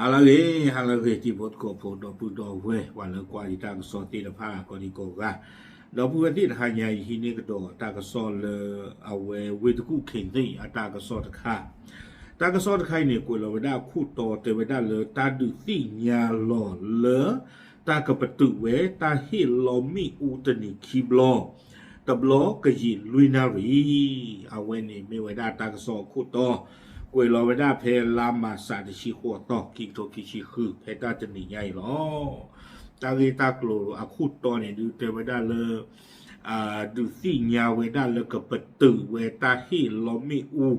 ဟါလၢအဂ့ၤ, ဟါလၢအဂ့ၤ တံၤဖိသကိးဖိ ဒီပုၢ်ဒီဝဲၢ် ပှၤလၢကွၢ်ယတၢ်ကစီၣ်သ့ၣ်တဖၣ် ကိးဒံကိးဂၤ, ဒီပုၢ်ဝဲၢ်သ့ၣ်တဟါညါအံၤ ဟံးန့ၢ်ကဒီးတၢ်ကစီၣ်လၢအဝဲဝ့ၢ်တကူၣ်ခ့ၣ်သ့ၣ်အတၢ်ကစီၣ်တခါ, တၢ်ကစီၣ်တခါအံၤန့ၣ် ကွဲးလီၤဝဲဒၣ်အခိၣ်တီတဲဝဲဒၣ်လၢတၢ်ဒုးသ့ၣ်ညါလီၤလၢ တၢ်ကပတုာ်ဝဲတၢ်ဟ့ၣ်လီမ့ၣ်အူတနံၤခံဘျီ, တဘျီကယံာ်လွံၢ်နၣ်ရံၣ်, အဝဲန့ၣ်မ့ၢ်ဝဲဒၣ်တၢ်ကစီၣ်အခိၣ်တီ, ကွဲးလီၤဝဲဒၣ်ဖဲလါမၤစးတဆံဃိးသီ ခံကထိခံဆံဃု ဖဲတၢ်တနံၤညါအံၤလီၤ. တၢ်ဂ့ၢ်တၢ်ကျိၤအခိၣ်တီန့ၣ် ဒုးတဲဝဲဒၣ်လၢ ဒုးသ့ၣ်ညါဝဲဒၣ်လၢကပတုာ်ဝဲတၢ်ဟ့ၣ်လီမ့ၣ်အူ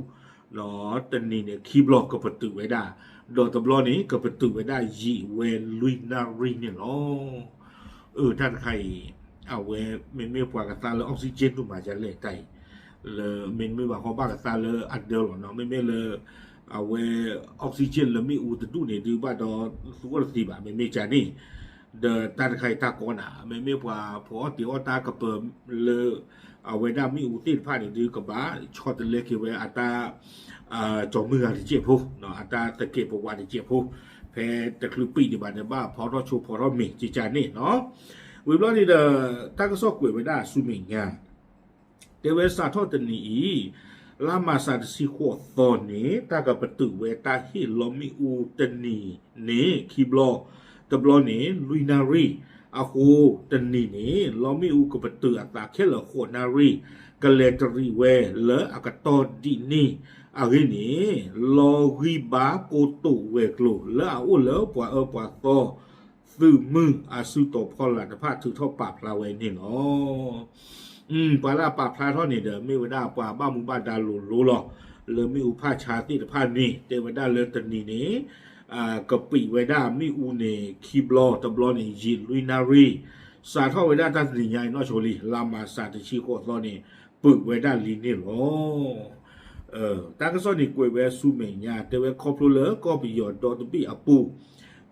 တနံၤန့ၣ်ခံဘျီကပတုာ်ဝဲဒၣ်, ဒီးတဘျီန့ၣ် ကပတုာ်ဝဲဒၣ်ယံာ်ဝဲလွံၢ်နၣ်ရံၣ်န့ၣ်လီၤ. အၢ တၢ်တခါအံၤ အဝဲမ့မ့ၢ်ပှၤကသါလၢ oxygen ဒုးမၤဒ်လဲၣ်တၢ်အံၤ, လၢမ့တမ့ၢ်ဘၣ်ဃီဘၣ်ကသါလၢအဒၢလီၤနီၤ, မ့မ့ၢ်လၢ အဝဲ oxygen လၢမ့ၣ်အူတဒူၣ်န့ၣ်ဒုးဘၣ်ဒီး သူအီၣ်တသ့ဘၣ် မ့မ့ၢ်ကန့ၣ်, ဒီးတၢ်တခါအံၤတၢ်ကီနၤ မ့မ့ၢ်ပှၤဖီအီၣ်တ့ၤအီၣ်တၢ်ကပၤလၢ အဝဲဒၣ်မ့ၣ်အူသ့ၣ်တဖၣ်န့ၣ်ဒုး ကဘၣ်ဆီတလဲက့ၤဝဲအတၢ် ကၠီၤမုၢ်ဂၤတစဲးဖိ, အတၢ်သကဲးပဝးတစဲးဖိ, ဖဲတချုးပံးဒံးဘၣ်န့ၣ် ဘၣ်ဖီထီၣ်ဆိဖီထီၣ်မ့ၤကန့ၣ်နီၤ. ဝံၤဘျီန့ၣ်ဒီး တၢ်ကစီၣ်ကွဲးဝဲဒၣ်ဆူမဲာ်ညါ တဲဝဲစးထီၣ်တနံၤအံၤ လါမၤစးတဆံဃိးသီန့ၣ် တၢ်ကပတုာ်ဝဲတၢ်ဟ့ၣ်လီမ့ၣ်အူတနံၤန့ၣ်ခံဘျီ, တဘျီန့ၣ် လွံၢ်နၣ်ရံၣ်, အဃိတနံၤန့ၣ် လီမ့ၣ်အူကပတုာ်အသးခဲလၢာ်ဃိးနၣ်ရံၣ်, ကလဲၤတရံးဝဲလၢအကတီၢ်ဒ်န့ၣ်အဂ့ၢ်န့ၣ်, လီဂံၢ်ဘါကိတိာ်ဝဲၤကျိၤလၢအအိၣ်လၢပှၤအၢပှၤသီ သုးမုၢ်အစုတီၤဖီလာ်တဖၣ်ထုးထီၣ်ပာ်ဖျါဝဲန့ၣ်လီၤ. ပှၤလၢအပာ်ဖျါထီၣ်န့ၣ်ဒီး မ့ၢ်ဝဲဒၣ်ပှၤဘၣ်မူဘၣ်ဒါလိၤလိၤလီၤ. လၢမ့ၣ်အူဖးဆါသ့ၣ်တဖၣ်န့ၣ် တဲဝဲဒၣ်လၢတနံၤန့ၣ် ကပံာ်ဝဲဒၣ်မ့ၣ်အူန့ၣ်ခံဘျီ, တဘျီန့ၣ်ယံာ်လွံၢ်နၣ်ရံၣ်, စးထီၣ်ဝဲဒၣ်တၢ်တနံၤညါအံၤနီၢ်ဆိလံ လါမၤစးတဆံဃိးသီန့ၣ် ပံာ်ဝဲဒၣ်လံန့ၣ်လီၤ. တၢ်ကစီၣ်န့ၣ်ကွဲးဝဲဆူမဲာ်ညါ တဲဝဲခီဖျိလၢကီၢ်ပယီၤဒီတဘ့ၣ်အပူၤ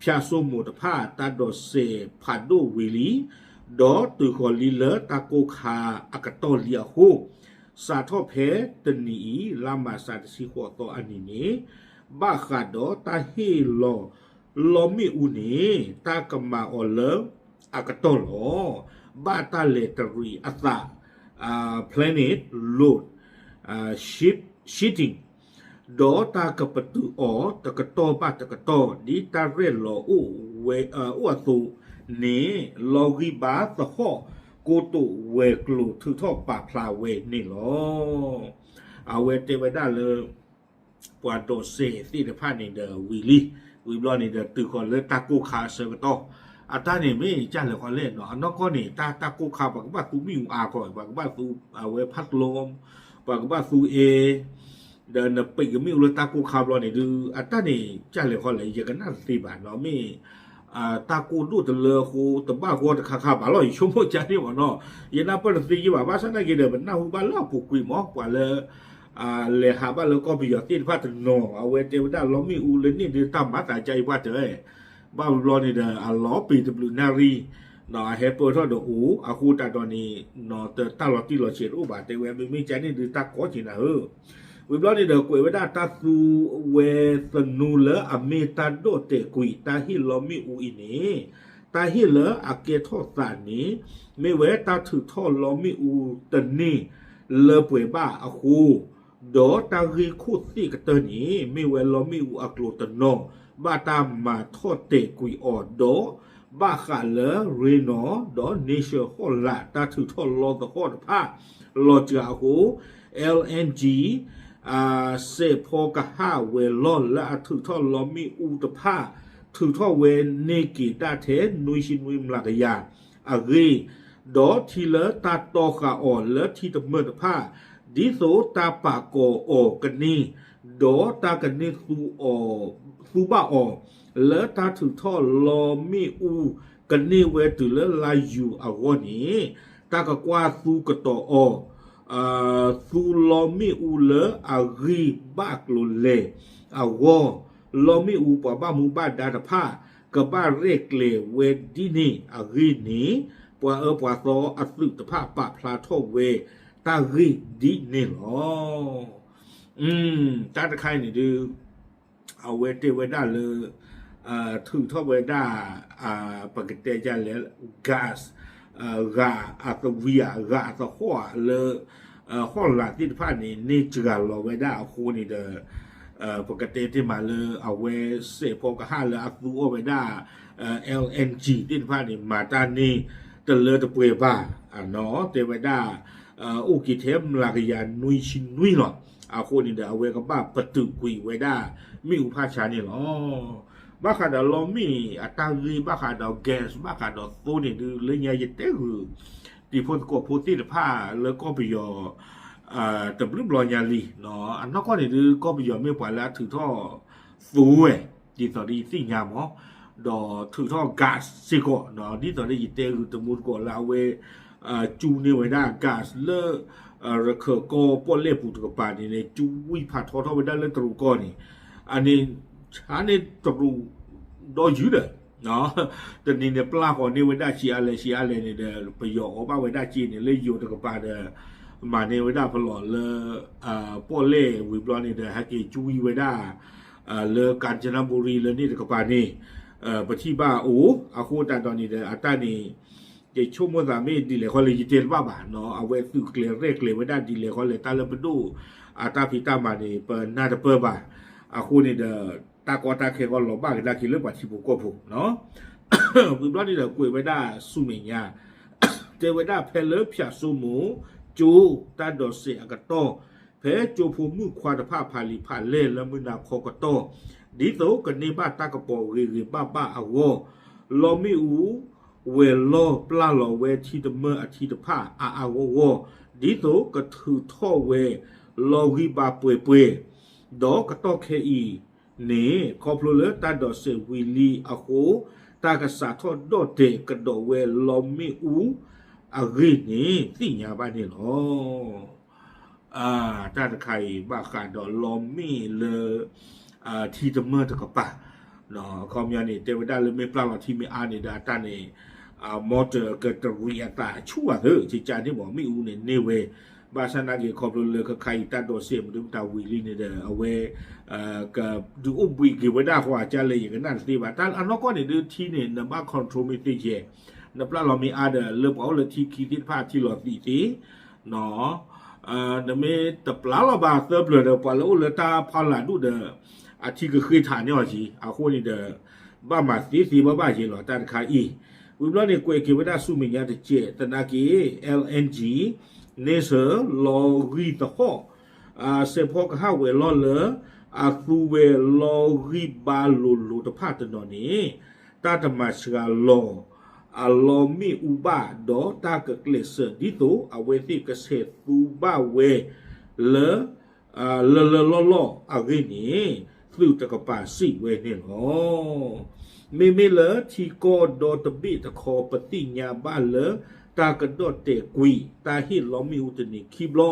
ဖၠၣ်စိမိၤတဖၣ် တၢ်ဒိးစဲးဖးဒိၣ်ဝံၤလံ, ဒီးတုၤဃီၤလံလၢတၢ်ကိၢ်ခါအကတီၢ်လံအဃိ, စးထီၣ်ဖဲတနံၤအံၤ လါမၤစးတဆံဃိးသီအနံၤန့ၣ်, ဘၣ်ဃးဒီးတၢ်ဟ့ၣ်လီၤ လီမ့ၣ်အူန့ၣ် တၢ်ကမၤအီၤလၢအကတီၢ်လီၤ. ဘၣ်တၢ်လဲၤတရံးအသး plane load sheeting ဒီးတၢ်ကပတုာ်အီၤတကတီၢ်ဘၣ်တကတီၢ် ဒ်တၢ်ရဲၣ်လီၤအိၣ်ဝဲ အိၣ်အသိးန့ၣ် လီဂံၢ်ဘါသဟီၣ်ကိတိာ်ဝဲၤကျိၤထုးထီၣ်ပာ်ဖျါဝဲန့ၣ်လီၤ. အဝဲတဲဝဲဒၣ်လၢ ပှၤဒိးစဲးသ့ၣ်တဖၣ်န့ၣ်ဒီးဝံၤလံ, ဝံၤဘျီန့ၣ်ဒီးတုၤဃီၤလၢတၢ်ကိၢ်ခါအဆၢကတီၢ်, အတၢ်န့ၣ်မ့ၢ်ကၢ်လဲၤဃီလဲၣ်နီၤ, အနီၢ်ကီၢ်န့ၣ် တၢ် တၢ်ကိၢ်ခါ ပှၤကဘၣ်သူမ့ၣ်အူအါကီး, ပှၤကဘၣ်သူအဝဲဖးတလိ, ပှၤကဘၣ်သူအ့ ဒီးနပံာ်ကမ့ၣ်အူလၢတၢ်ကိၢ်ခါဘျီန့ၣ်ဒုး အတၢ်န့ၣ်ကၢ်လဲၤဃီလဲၣ် ယကနၣ်တသ့ဘၣ်နီၤ, မ့ၢ် တၢ်ကိၢ်ဒိၣ်တလၢအဃိ တဘၣ်ဂီၢ်တခါခါဘၣ်လီၤ, ယဆိကမိၣ်ကန့ၣ်မ့ၢ်နီၤ, ယနၢ်ပၢၢ်တသ့ယ့ၢ်ဘၣ်, ဘၣ်ဆၣ်နာ်က့ဒီး ပနၢ်ဟူဘၣ်လၢအပူၤကွံာ်မ့ၢ် ပှၤလၢ လဲၤဟးဘၣ်လၢကီၢ်ပယီၤသ့ၣ်တဖၣ်တနီၤ အဝဲတဲဝဲဒၣ်လီမ့ၣ်အူလၢန့ၣ်ဒုးတၢ်မၤသးကါအံၤပှၢ်တဲဝဲ, ဘၣ်ဘျီန့ၣ်ဒီး အလီၤပံာ်တဘျုးနၣ်ရံၣ် အဟဲပၢၢ်ထီၣ်ဒီးအိၣ် အဃိသတးဒီးန့ၣ် တၢ်လီၤတံၢ်လီၤဆဲးတအိၣ်ဘၣ်တဲဝဲ, မ့မ့ၢ်ကန့ၣ်ဒုးတၢ်ကီက့ၤနၤဧၢ ဝံၤဘျီန့ၣ်ဒီး ကွဲးဝဲဒၣ်တၢ်သူဝဲသနူလၢအမ့ၢ်တၢ်ဒိးတဲာ်ကွံာ် တၢ်ဟ့ၣ်လီမ့ၣ်အူအံၤန့ၣ်, တၢ်ဟ့ၣ်လၢအကဲထီၣ်သးန့ၣ် မ့ၢ်ဝဲတၢ်ထုးထီၣ်လီမ့ၣ်အူတန့ၢ်လၢပှဲၤဘၣ်အဃိ, ဒီးတၢ်ဂ့ၢ်ခိၣ်သ့ၣ်ကတၢၢ်န့ၣ် မ့ၢ်ဝဲလီမ့ၣ်အူအကျိၤတနီၤ ဘၣ်တၢ်မၤထီၣ်တဲာ်ကွံာ်အီၤဒီး ဘၣ်ဃးလၢ Renault ဒီး National ဟီၣ်လာ် တၢ်ထုးထီၣ်လီသဟီၣ်တဖၣ် လီၤစှၤအဃိ LNG စဲးဖီကဟၣ်ဝဲၤလီၢ်လၢအထုးထီၣ်လီမ့ၣ်အူတဖၣ် ထုးထီၣ်ဝဲန့ၢ်က့ၤဒၣ်ထဲ နွံဆံနွံမျးကယၤအဂ့ၢ်, ဒီးထံလၢတၢ်တီဃာ်အီၤလၢထံတမၢၢ်တဖၣ် ဒ်သိးတၢ်ပာ်ကီၤအီၤကန့ၢ်, ဒီးတၢ်ကန့ၢ်သူအီၤ သူဘၣ်အီၤ လၢတၢ်ထုးထီၣ်လီမ့ၣ်အူကန့ၢ်ဝဲတုၤလၢလါယူၤအဂီၢ်န့ၣ်, တၢ်ကကွၢ်သူကတီၤအီၤ သူလီမ့ၣ်အူလၢအဂံၢ်ဘၣ်ကျိၤလဲၣ်အဂီၢ်, လီမ့ၣ်အူပှၤဘၣ်မူဘၣ်ဒါတဖၣ် ကဘၣ်ရဲၣ်ကျဲၤဝဲဒ်န့ၣ်အဂ့ၢ်န့ၣ်, ပှၤအၢပှၤသီအသုးတဖၣ်ပာ်ဖျါထီၣ်ဝဲတၢ်ဂ့ၢ်ဒ်န့ၣ်လီၤ. တၢ်တခါအံၤန့ၣ်ဒုး အဝဲတဲဝဲဒၣ်လၢ ထုးထီၣ်ဝဲဒၣ် ပကတဲဒ်လဲၣ် gas ဂာ်အသဝံၤဧါ ဂာ်အသဟီၣ်ဧါလၢ ဟီၣ်လာ်သ့ၣ်တဖၣ်န့ၣ် န့ၢ်စှၤလီၤဝဲဒၣ်အဃိန့ၣ်ဒီး ပကတဲတ့ၢ်မးလၢအဝဲစဲးဖီကဟၣ်လၢအသူအီၣ်ဝဲဒၣ် LNG သ့ၣ်တဖၣ်န့ၣ် မၤတၢ်န့ၢ်တလၢတပှဲၤဘၣ် တဲဝဲဒၣ် အိၣ်က့ၤထဲမျးကယၤနွံဆံနွံလီၤ. အဃိန့ၣ်ဒီး အဝဲကဘၣ်ပတုာ်ကွံာ်ဝဲဒၣ်မ့ၣ်အူဖးဆါန့ၣ်လီၤ. ဘၣ်ဃးဒီးလီမ့ၣ်အတၢ်ဂ့ၢ် ဘၣ်ဃးဒီး gas ဘၣ်ဃးဒီးသိန့ၣ်ဒုး လၢညါယတဲဂုာ် တံၤဖိသကိးဖိသ့ၣ်တဖၣ်လၢကီၢ်ပယီၤ တဘျုးဘျီညါလံ အနီၢ်ကီၢ်န့ၣ်ဒုး ကီၢ်ပယီၤမ့ၢ်ပှၤလၢအထုးထီၣ်သိဝဲ ဒ်သိးဒီးယသ့ၣ်ညါမး ဒီးထုးထီၣ် gas စ့ၢ်ကီး ဒ်သိးဒီးယတဲဂုာ်တမူတကိးလၢအဝဲ ကၠူန့ၢ်ဝဲဒၣ် gas လၢ ရခၢၣ်ကီၢ်ပီၣ်လဲၣ်ပူၤတကပၤန့ၣ်န့ၣ် ကၠူဝံၣ်ဖးထီထီၣ်ဝဲဒၣ်လၢတရူးကီၢ်န့ၣ် အန့ၣ် ဆါန့ၢ်တရူးဒီယုၢ်ဒီး တနံၤန့ၣ်ပျၢ်ဃီၤန့ၢ်ဝဲဒၣ်ဆံးအါလဲၣ်ဆံးအါလဲၣ်န့ၣ်ဒီး ပယီၤအီၣ်ဘၣ်ဝဲဒၣ်စ့န့ၣ် လၢယိၤတကပၤဒီး မၤန့ၢ်ဝဲဒၣ်ဖလီၣ်လၢ ပီၣ်လဲၣ်ဝံၤဘျီန့ၣ်ဒီး ဟဲက့ၤကၠူဝံၣ်ဝဲဒၣ် လၢကၣ်စနဘူရံလၢန့ၣ်တကပၤန့ၣ် ပထံၣ်ဘၣ်အိၣ် အဃိသတးဒီးန့ၣ်ဒီး အတၢ်န့ၣ် ယဆိကမိၣ်သးမ့ၢ်ဒ်လဲၣ်ဃီလဲၣ် ယတဲတဘၣ်ဘၣ် အဝဲသုးကျဲၤရဲၣ်ကျဲၤဝဲဒၣ်ဒ်လဲၣ်ဃီလဲၣ် တၢ်လၢပဒိၣ်အတၢ်ဖံးတၢ်မၤန့ၣ် ပနၢ်တပၢၢ်ဘၣ်. အဃိန့ၣ်ဒီး တၢ်ကီတၢ်ခဲဃီလီၤဘၣ်ကဒါက့ၤလၢပှၤထံဖိကီၢ်ဖိ ဝံၤဘျီန့ၣ်ဒီး ကွဲးဝဲဒၣ်ဆူမဲာ်ညါ တဲဝဲဒၣ်ဖဲလၢဖၠးစိမိၤကၠိ တၢ်ဒိးစဲးအကတီၢ် ဖဲကၠိဖိမုၣ်ခွါတဖၣ်ဖးလံာ်ဖးလဲၢ်လၢမုၢ်နၤခီကတီၢ် ဒ်သိးကန့ၢ်ဘၣ်တၢ်ကပီၤဂ့ၤဂ့ၤဘၣ်ဘၣ်အဂီၢ် လီမ့ၣ်အူ ဝဲၤလီၢ်ပျၢ်လီၤဝဲထံတမၢၢ်အထံတဖၣ်အါအါဂီၢ်ဂီၢ် ဒ်သိးကထုးထီၣ်ဝဲလီဂံၢ်ဘါပှဲၤပှဲၤ ဒီးကတီၢ်ခဲအံၤန့ၣ် ခီဖျိလၢတၢ်ဒိးစဲးဝံၤလံအဃိ တၢ်ကစးထီၣ်ဒီၣ်တဲာ်ကဒီးဝဲလီမ့ၣ်အူအဂ့ၢ်န့ၣ် သ့ၣ်ညါဘၣ်န့ၣ်လီၤ. တၢ်တခါအံၤဘၣ်ဃးဒီးလီမ့ၣ်လၢ ထံတမၢၢ်တကပၤ အခီပညီန့ၣ် တဲဝဲဒၣ်လၢမ့ၢ်ပျၢ်လီၤထံမ့ၢ်အါန့ၣ်ဒီး အတၢ်န့ၣ် မီတၢ်ကတရံးအသးဆူၣ်ဘၣ်သၢ ကကန့ၣ်မ့ၢ်မ့ၣ်အူန့ၣ်န့ၢ်ဝဲ ဘၣ်ဆၣ်နာ်က့ၤခီဖျိလၢခဲခါအံၤတၢ်ဒိးစဲးမနုၤမတၤဝံၤလံန့ၣ်ဒီး အဝဲ ကဒုးအိၣ်ဘှံးက့ၤဝဲဒၣ်ဃီအကါလဲၣ် ယကနၣ်တသ့ဘၣ်. တၢ်အနီၢ်ကီၢ်န့ၣ်ဒုးထံန့ၣ် နဘၣ် control မ့ၢ်သ့ယဲၢ် နပျၢ်လီၤမ့ၢ်အါဒီး လၢပှၤအိၣ်လၢထံခံသ့ၣ်တဖၣ်ထံလီၤသံးသ့ နမ့ၢ်တပျၢ်လီၤဘၣ်သၢပျၢၤဒီး ပှၤလၢအိၣ်လၢတၢ်ဖီလာ်ဒူၣ်ဒီး အထံကဃ့ထးန့ၢ်အီၤက့ၤ အဃိန့ၣ်ဒီး ဘၣ်မၤသ့သ့ဘၣ်ဘၣ်ယဲၢ်လီၤ တၢ်တခါအံၤ. ဝံၤဘျီန့ၣ် ကွဲးက့ၤဝဲဒၣ်ဆူမဲာ်ညါတကဲး သနာ်က့ LNG န့ဆၢၣ် လီဂံၢ်သဟီၣ် စဲးဖီကဟၣ်ဝဲၤလီၢ်လၢ အသူဝဲလီဂံၢ်ဘါလိၤလိၤတဖၣ်တနီၤန့ၣ် တၢ်တမၤစှၤလီၤ အလီမ့ၣ်အူဘၣ် ဒီးတၢ်ကကျဲးစၢးဒ်သိး အဝဲသ့ၣ်ကဆဲးသူဘၣ်ဝဲလၢ လၢလၢလီၢ်လီၢ်အဂ့ၢ်န့ၣ် သုးတကပၤစံးဝဲန့ၣ်လီၤ. မ့မ့ၢ်လၢထံကီၢ်ဒီတဘ့ၣ်တခီ ပသ့ၣ်ညါဘၣ်လၢ တၢ်ကဒီၣ်တဲာ်ကွံာ် တၢ်ဟ့ၣ်လီမ့ၣ်အူတနံၤခံဘျီ,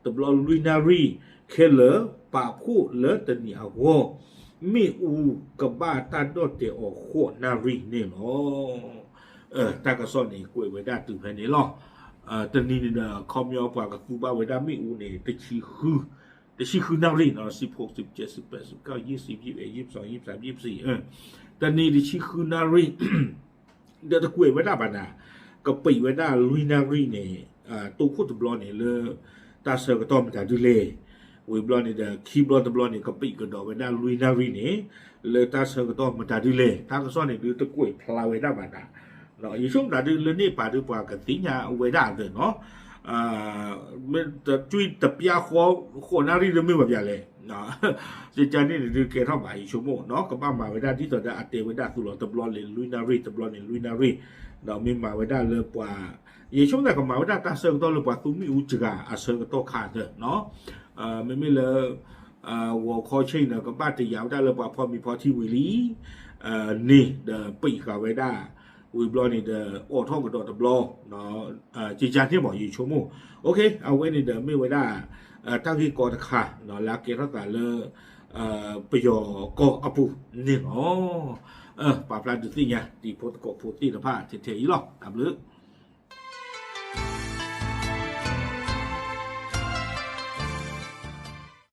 တဘျီလွံၢ်နၣ်ရံၣ်, ခဲလၢာ်ပာ်ဖှိၣ်လၢတနံၤအဂီၢ် မ့ၣ်အူကဘၣ်တၢ်ဒီၣ်တဲာ်အီၤဃိးနၣ်ရံၣ်န့ၣ်လီၤ. တၢ်ကစီၣ်န့ၣ် ကွဲးဝဲဒၣ်တုၤဖဲန့ၣ်လီၤ. တနံၤန့ၣ်ဒီး ခီပညီပှၤကသူဘၣ်ဝဲဒၣ်မ့ၣ်အူန့ၣ် တဆံဃု, တဆံဃုနၣ်ရံၣ်နီၤ, စံးဖိစံးကဲစံးပဲစံးကီး ယံာ်စံးယံာ်အဲ ယံာ်ပစီယံာ်ပစံးယံာ်ပစံး, တနံၤတဆံဃုနၣ်ရံၣ် ဒီးတကွဲးဝဲဒၣ်ဘၣ်နၤ, ကပံးဝဲဒၣ်လွံၢ်နၣ်ရံၣ်န့ၣ်, တိခိၣ်တဘျီန့ၣ်လၢ တၢ်ဆၢကတီၢ်မတၤဒုလဲၣ်, ဝံၤဘျီန့ၣ်ဒီး ခံဘျီတဘျီန့ၣ် ကပံးကဒီးဝဲဒၣ်လွံၢ်နၣ်ရံၣ်န့ၣ် လၢတၢ်ဆၢကတီၢ်မတၤဒုလဲၣ်, တၢ်ကစီၣ်န့ၣ်ဒုးတကွဲးဖျါဝဲဒၣ်ဘၣ်နၤ, ယဆိကမိၣ်တၢ်ဒုးလၢန့ၣ်ပာ်ဒုးပှၤကသ့ၣ်ညါဝဲဒၣ်အသးနီၤ, မ့ၢ်တကွံတပျၢ်ဃီ ဃိးနၣ်ရံၣ်တမ့ၢ်ဘၣ်ပျၢ်လဲၣ် ကကန့ၣ်န့ၣ်ဒုးကဲထီၣ်ဘၣ် ယဆိကမိၣ်နီၤ, ကဘၣ်မၤဝဲဒၣ်ဒ်သိးဒီးအတဲဝဲဒၣ်သူလီၤ တဘျီန့ၣ်လွံၢ်နၣ်ရံၣ် တဘျီန့ၣ်လွံၢ်နၣ်ရံၣ်, ဒီးမ့ၢ်မၤဝဲဒၣ်လၢပှၤ, ယဆိကမိၣ်သးကမၤဝဲဒၣ်တၢ်ဆၢကတီၢ်လၢပှၤသူမ့ၣ်အူစှၤအဆၢကတီၢ်ခါသၢနီၤ, မ့မ့ၢ်လၢ ဂီၤခီဆ့ၣ်န့ၣ် ကဘၣ်တယာ်ဝဲဒၣ်လၢပှၤဖီမ့ၤဖီထံဝံၤလံ န့ၣ်ဒီးပံးဃာ်ဝဲဒၣ်, ဝံၤဘျီန့ၣ်ဒီး အိးထီၣ်ကဒီးတဘျီ, ကကန့ၣ်မ့ၢ် ယဆိကမိၣ်, အဝဲန့ၣ်ဒီးမ့ၢ်ဝဲဒၣ် တၢ်ဂ့ၢ်ကီတခါ လၢအကဲထီၣ်သးလၢ ပယီၤကီၢ်အပူၤန့ၣ်လီၤ. ပာ်ဖျါဒုးသ့ၣ်ညါ တံၤဖိသကိးဖိသ့ၣ်တဖၣ်ထဲထဲအံၤလီၤ. တၢ်ဘျုး